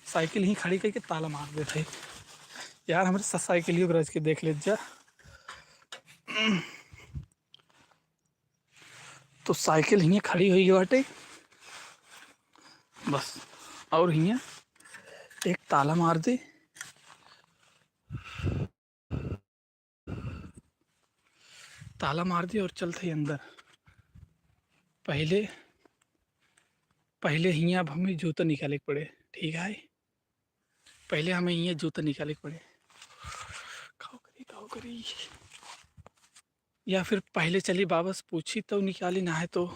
साइकिल ही खड़ी करके ताला मार देत है। यार, हमरे सा-, साइकिलियो गरज के देख लेत जा। तो साइकिल हिये खड़ी होइ गई बाटे बस, और हिये एक ताला मार दे, ताला मार दे और चलत है अंदर। पहले, पहले हिये अब हमें जूता निकाले के पड़े, ठीक है? पहले हमें हिये जूता निकाले के पड़े। काउ करी, काउ करी? या फिर पहले चली बाबा से पूछी तो निकाली, ना है तो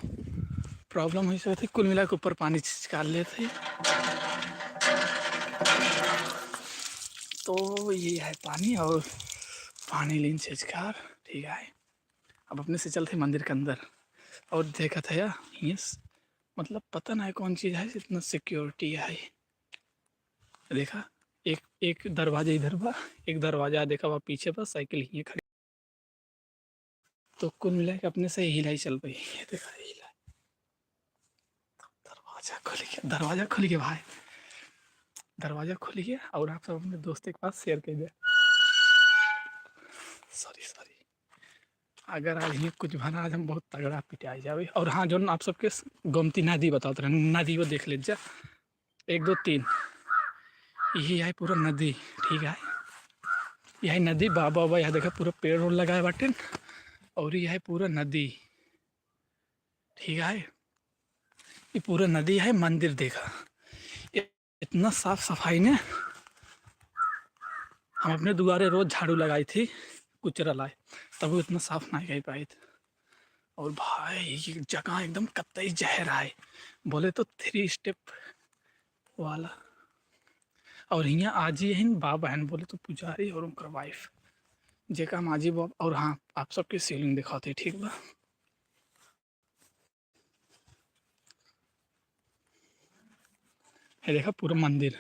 problem होइ सकत है। कुल मिला के ऊपर पानी छिचकार लेत है। तो ये है पानी और पानी लीन छिचकार, ठीक है। अब अपने से चलत है मंदिर के अंदर और देखत है या, yes, मतलब पता ना है कौन चीज है, इतना security है। देखा, एक, एक दरवाजा इधर बा, एक दरवाजा देखा बा पीछे बा, साइकिल हिये खड़ी। तो कुल मिला के अपने से हिलाई चल पाई। ये देखा, हिलाई। दरवाजा खुल गया, दरवाजा खुल गया भाई, दरवाजा खुल गया। और आप सब अपने दोस्त के पास share कर दे। Sorry, sorry, अगर आज ही कुछ भला, आज हम बहुत तगड़ा पिटाई जावे। और हाँ, जोन आप सबके स-, गोमती नदी बतावत रहे, नदी वो देख लेत जा, एक, दो, तीन, यही है पूरा नदी, ठीक है। यही नदी बाबा, बाबा, यहाँ देखा पूरा पेड़ ओड़ लगाए बाटे, और यह है पूरा नदी, ठीक है। ये पूरा नदी है, मंदिर देखा, इ-, इतना साफ सफाई ने। हम अपने दुआरे रोज झाड़ू लगाई थी, कुचरा लाए, तब वो इतना साफ नहीं कर पाई थी। और भाई, ये जगह एकदम कतई जहर आए, बोले तो three step वाला। और हियाँ आजी हन, बाबा हन, बोले तो पुजारी और उनकर wife, जेका हम आजी बाबा। और हाँ, आप सबके शिवलिंग दिखाते, ठीक बा? ये देखा पूरा मंदिर।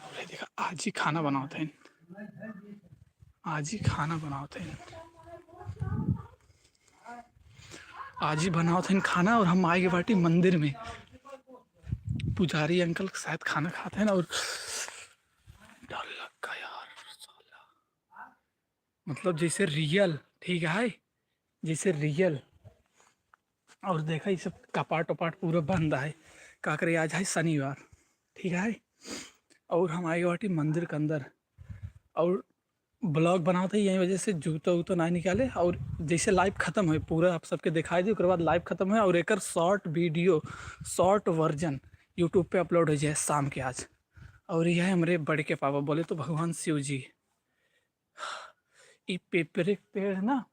और ये देखा, आजी खाना बनावत हन, आजी खाना बनावत हन, आजी बनावत हन खाना। और हम आए गए बाटी मंदिर में, पुजारी अंकल शायद खाना खात हन। और डर लग गया यार, साला। मतलब जैसे real, ठीक है, जैसे real। और देखा, ये सब कपाट वपाट पूरा बंद है, का करे, आज है शनिवार, ठीक है। और हम आए बाटी मंदिर के अंदर, और vlog बनावत है, यही वजह से जूता उता ना निकाले। और जैसे live खत्म होए, पूरा आप सबके दिखाई दे, ओकर बाद live खत्म होए और एकर short video, short version YouTube पे upload हो जाए शाम के आज। और यह है हमरे बड़के पापा, बोले तो भगवान शिव जी। ई पिपरे के पेड़ है ना,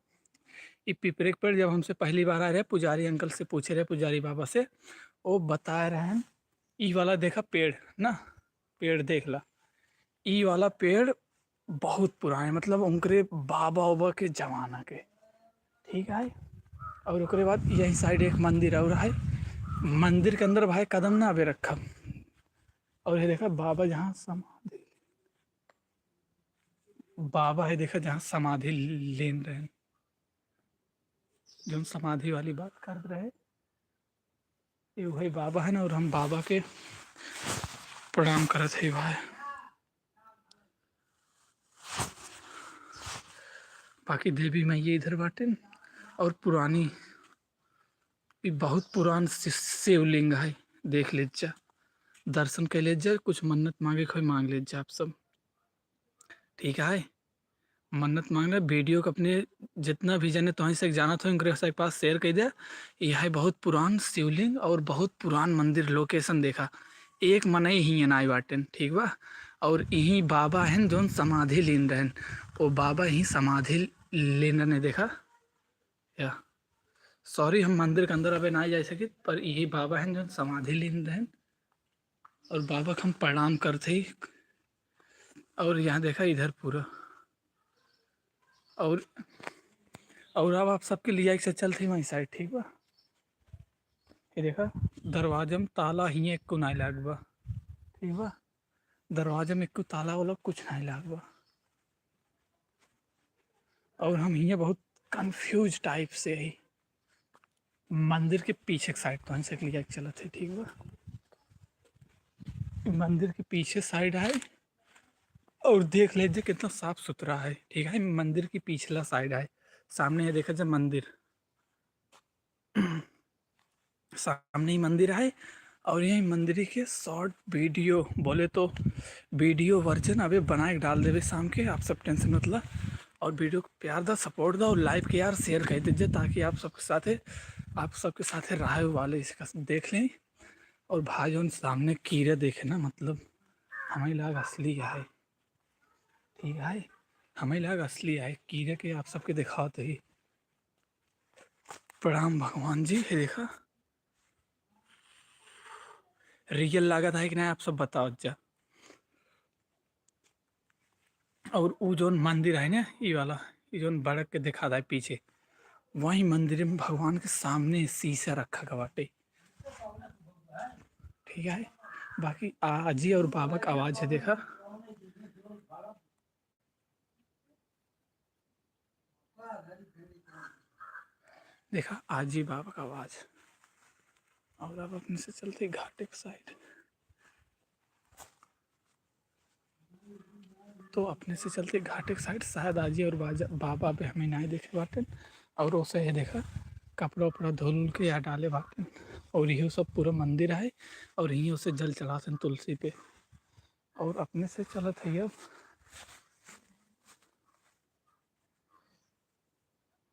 ई पिपरे के पेड़ जब हमसे पहली बार आए रहे, पुजारी अंकल से पूछे रहे, पुजारी बाबा से, वो बताए रहे हैं, ई वाला देखा पेड़ ना, पेड़ देख ला, ई वाला पेड़ बहुत पुराने, मतलब उनकरे बाबा उबा के जमाना के, ठीक है। और ओकरे बाद यही side एक मंदिर और है, मंदिर के अंदर भाई कदम ना अबे रखब। और ये देखा बाबा जहाँ समाधि, बाबा है देखा जहाँ समाधि लीन रहे, जौन समाधि वाली बात करत रहे, ये वही बाबा है ना। और हम बाबा के प्रणाम करत है भाई। बाकी देवी मैया इधर बाटेन। और पुरानी, ई बहुत पुरान शि-, शिवलिंग है, देख लेत जा, दर्शन कर लेत जा, कुछ मन्नत मांगे के होई मांग लेत जा आप सब, ठीक है। मन्नत मांगना, video के अपने जितना भी जने तोहन से जानत हो, उनके पास share कर दे। यह है बहुत पुरान शिवलिंग और बहुत पुरान मंदिर। Location देखा, एक मनई ही नाई बाटेन, ठीक बा। और यही बाबा हैं जौन समाधि लीन रहन, वो बाबा ही समाधि लीन रहने। देखा या, sorry, हम मंदिर के अंदर अबे ना जा सकित, पर यही बाबा हैं जौन समाधि लीन रहन। और बाबा के हम प्रणाम करत ही। और यहाँ देखा इधर पूरा, और, और अब आप सबके लिया से चलत ही वहीं side, ठीक बा। ये देखा, दरवाजा में ताला हियाँ एक्को नाहीं लाग बा, ठीक बा, दरवाजा में एक्को ताला वाला कुछ नाहीं लाग बा। और हम हियाँ बहुत confuse type से ही मंदिर के पीछे के side तोहन से लेके चलत है, ठीक बा। मंदिर के पीछे side है और देख लीजिए कितना साफ सुथरा है, ठीक है। मंदिर के पिछला side है, सामने ये देखा जा मंदिर, सामने ही मंदिर है। और यही मंदिर के short video, बोले तो video version अबे बना के डाल देवे शाम के, आप सब tension मत ला। और video को प्यार दा, support दा और live के यार share कर दीजिए, ताकि आप सबके साथे, आप सबके साथे रहे वाले इसका देख लें। और भाई जौन सामने कीड़ा देखे ना, मतलब हमें लाग असली है, ठीक है, हमें लाग असली है। कीड़ा के आप सबके दिखावत ही। प्रणाम भगवान जी, हे देखा real लागत है कि नहीं, आप सब बताओ जा। और उ जौन मंदिर है ना, ई वाला, ई जौन बड़क के दिखात है पीछे, वही मंदिर में भगवान के सामने शीशा रखा गवा बाटे, ठीक है। बाकी आजी और बाबा का आवाज है, देखा, देखा आजी बाबा का आवाज। और अब अपने से चलते घाटे के side। तो अपने से चलते घाटे के side, शायद आजी और बाजा, बाबा पे हमें नाहीं देखे बाटेन। और ओसे ये देखा, कपड़ा उपड़ा धुल उल के यहाँ डाले बाटेन। और इहो सब पूरा मंदिर है। और यहीं ओसे जल चढ़ातेन तुलसी पे। और अपने से चलत है अब।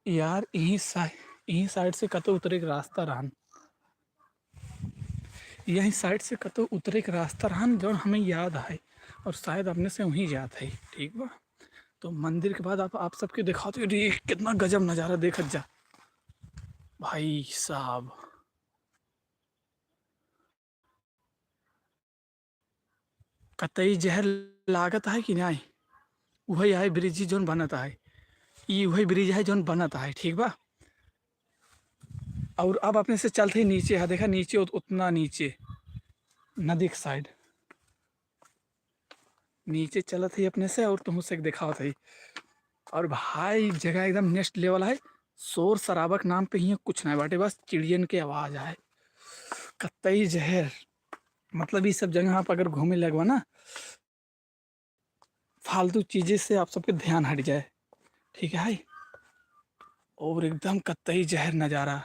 यार, यहीं सा-, यहीं side से कतो उतरे के रास्ता रहन, यहीं side से कतो उतरे के रास्ता रहन, जौन हमें याद है, और शायद अपने से वहीं जात है, ठीक बा। तो मंदिर के बाद आप, आप सबके दिखाते, अरे, कितना गजब नज़ारा देखत जा भाई साहब। कतई जहर लागत है कि नाहीं? उहई है bridge जौन बनत है, ई उहई bridge है जौन बनत है, ठीक बा। और अब अपने से चलत ही नीचे, हाँ देखा नीचे, उत-, उतना नीचे नदी के side नीचे चलत ही अपने से और तुम से दिखावत ही। और भाई जगह एकदम next level है, शोर शराबा के नाम पे हियाँ कुछ नाहीं बाटे, बस चिड़ियन के आवाज है। कतई जहर, मतलब ई सब जगह आप अगर घूमे लगवा ना, फालतू चीजें से आप सबके ध्यान हट जाए, ठीक है। और एकदम कतई जहर नज़ारा।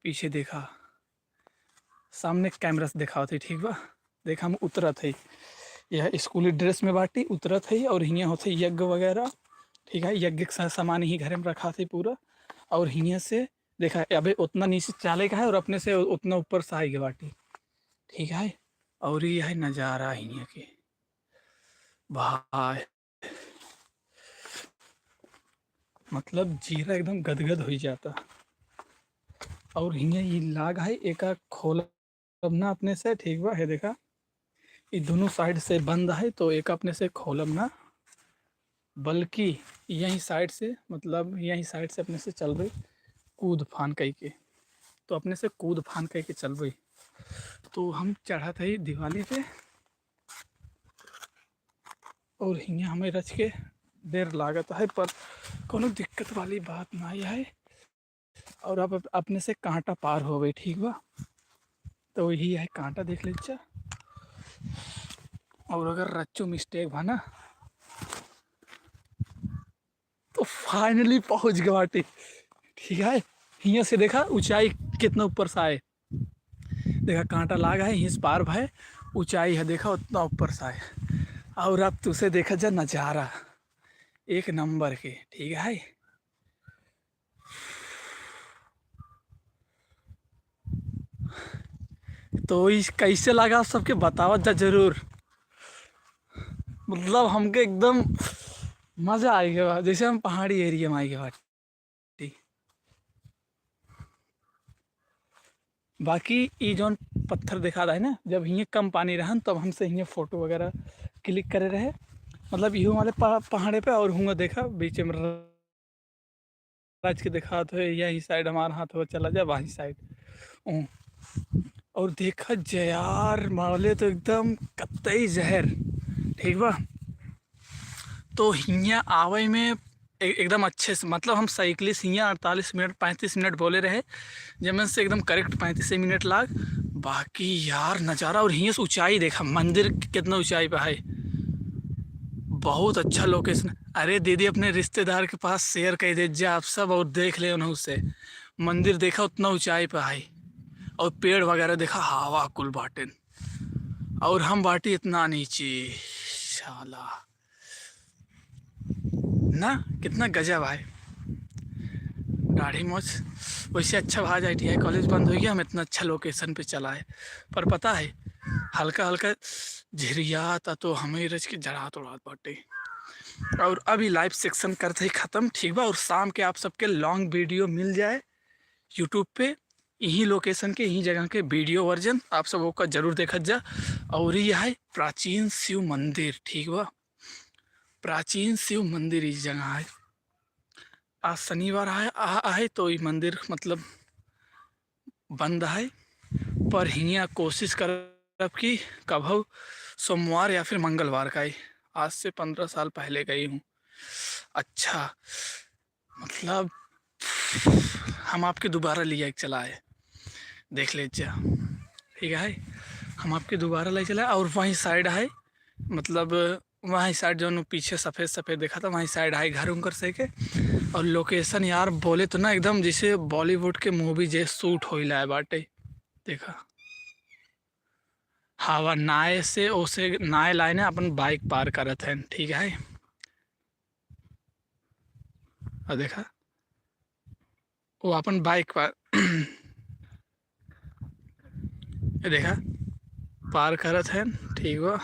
पीछे देखा, सामने camera से देखावत है, ठीक बा। देखा, हम उतरत है, यह स्कूली dress में बाटी, उतरत है और हियाँ होत है यज्ञ वगैरह, ठीक है। यज्ञ के सा-, सामान ही घरे में रखा थे पूरा। और हियाँ से देखा, अबे उतना नीचे चाले का है और अपने से उतना ऊपर से आए के बाटी, ठीक है। और ये है नज़ारा हियाँ के भाई, मतलब जीरा एकदम गदगद हो जाता। और हियाँ ये लाग है, एका खोलब ना अपने से, ठीक बा। है देखा, ये दोनों side से बंद है, तो एक अपने से खोलब ना, बल्कि यही side से, मतलब यही side से अपने से चलबे कूद फान कई के, तो अपने से कूद फान कई के चलबे। तो हम चढ़त है दिवाली पे, और हियाँ हमें रच के देर लागत है, पर कोनो दिक्कत वाली बात नाहीं है। और अब अपने से कांटा पार होवे, ठीक बा, तो यही है कांटा देख लीजिए। और अगर रच्चो mistake भा ना, तो finally पहुँच गए बाटी, ठीक है। हियाँ से देखा ऊंचाई कितना ऊपर से आए, देखा कांटा लाग है, हिंस पार भाई, ऊंचाई है देखा उतना ऊपर से आए। और अब तुसे देखा जा नज़ारा एक नंबर के, ठीक है। तो इस कैसे लगा सबके बतावत जा जरूर, मतलब हमके एकदम मजा आ गया, जैसे हम पहाड़ी area में आ गए बाटी। बाकी ई जौन पत्थर देखा रहा है ना, जब हियाँ कम पानी रहन तब हमसे हियाँ photo वगैरह click करे रहे, मतलब इहो वाले पा-, पहाड़े पे। और हुआ देखा बीच में राज के देखा तो है, यही side हमारा हाथ हो चला जाए वहीं side। ऊँ, और देखा जा यार, माहौले तो एकदम कतई जहर, ठीक बा। तो हियाँ आवे में ए-, एकदम अच्छे से, मतलब हम साइकिल से हियाँ अड़तालीस मिनट, पैंतीस मिनट बोले रहे, जेमे से एकदम correct पैंतीस मिनट लाग। बाकी यार नज़ारा, और हियाँ से ऊँचाई देखा, मंदिर कितना ऊँचाई पे है, बहुत अच्छा location। अरे दीदी, अपने रिश्तेदार के पास share कर दे जा आप सब, और देख ले उन्हों से। मंदिर देखा उतना ऊँचाई पे है, और पेड़ वगैरह देखा, हवा कुल बाटेन, और हम बाटी इतना नीचे। साला ना, कितना गजब है। दाढ़ी मोछ वैसे अच्छा भा जाए, टीआई कॉलेज बंद हो गया, हम इतना अच्छा location पे चला है। पर पता है, हल्का हल्का झिरियाता तो हमें रच के जड़ात उड़ात बाटे। और अभी live section करते ही ख़त्म, ठीक बा। और शाम के आप सबके long video मिल जाए YouTube पे, यही location के, यही जगह के video version आप सब ओका जरूर देखत जा। और ये है प्राचीन शिव मंदिर, ठीक बा, प्राचीन शिव मंदिर इस जगह है। आज शनिवार है, आ, आहे तो ये मंदिर मतलब बंद है, पर हियाँ कोशिश करब कि कभौ सोमवार या फिर मंगलवार का आई। आज से पन्द्रह साल पहले गई हूँ। अच्छा, मतलब हम आपके दोबारा ले जाए चला है, देख ले जा, ठीक है, हम आपके दोबारा ले चला। और वहीं side है, मतलब वहीं side जौन पीछे सफेद सफेद देखा था, वहीं side है घर उनकर से के। और location यार बोले तो ना, एकदम जैसे Bollywood के movie जे shoot होइला है बाटे। देखा, हवा नाय से ओसे नाय लाए ने अपन bike पार करत हैं, ठीक है। और देखा, वो अपन bike पार, ये देखा, पार करत हैं, ठीक बा।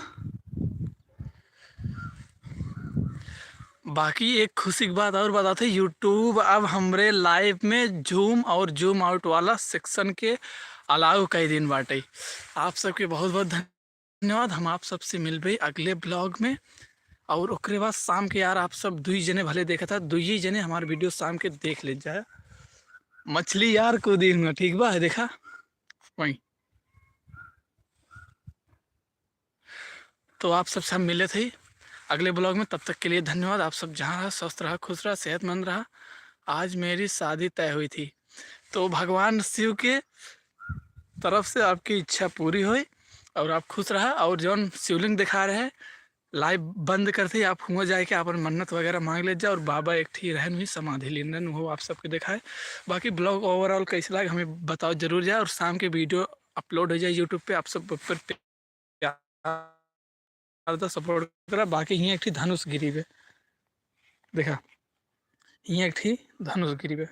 बाकी एक खुशी की बात और बताते, YouTube अब हमरे live में zoom और zoom out वाला section के allow कई दिन बाटे। आप सबके बहुत बहुत धन्यवाद। हम आप सबसे मिलबे अगले vlog में। और ओकरे बाद शाम के यार आप सब दुई जने भले देखा था, दुई जने हमार video शाम के देख ले जाए। मछली यार कूदी हुआ, ठीक बा, है देखा वहीं। तो आप सबसे हम मिले थे अगले vlog में, तब तक के लिए धन्यवाद। आप सब जहाँ रहा स्वस्थ रहा, खुश रहा, सेहतमंद रहा। आज मेरी शादी तय हुई थी, तो भगवान शिव के तरफ से आपकी इच्छा पूरी होई और आप खुश रहा। और जौन शिवलिंग दिखा रहे live बंद करते ही आप हुआ जाए के अपन मन्नत वगैरह मांग ले जा। और बाबा एक ठी रहन हुई समाधि लीन रहन, वो आप सबके दिखाए। बाकी vlog overall कैसे लाग हमें बताओ जरूर जाए। और शाम के video upload हो जाए YouTube पे, आप सब पर प्यार दा support करा। बाकी हियाँ एक ठी धनुष गिरी बे, देखा, हियाँ एक ठी धनुष गिरी बे।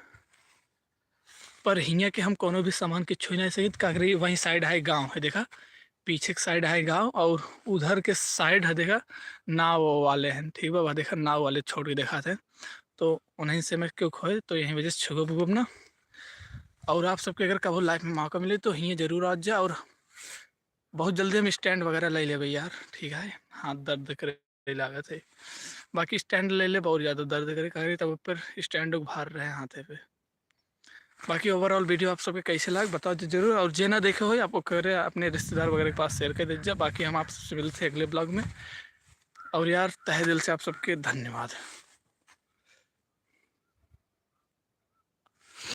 पर हियाँ के हम कोनो भी सामान के छुई नहीं सकित, काकरी वहीं side है गाँव है, देखा पीछे के side है गाँव और उधर के side है देखा नाव वाले हैं, ठीक बा, वह देखा नाव वाले छोड़ के देखा थे, तो उन्हीं से मैं क्यों खोए, तो यही वजह से छुगब उगब ना। और आप सबके अगर कबो life में मौका मिले तो हियाँ जरूर आ जा। और बहुत जल्दी हम stand वगैरह ले लेबे यार, ठीक है, हाथ दर्द करे लागत है, बाकी stand ले लेबे, बहुत ज़्यादा दर्द करे, काहे तब ऊपर stand भार रहे हाथे पे। बाकी overall video आप सबके कैसे लाग बताओ तो जरूर, और जे ना देखे हो आप ओकरे अपने रिश्तेदार वगैरह के पास share कर दे जा। बाकी हम आप सबसे मिलते हैं अगले vlog में, और यार तहे दिल से आप सबके धन्यवाद।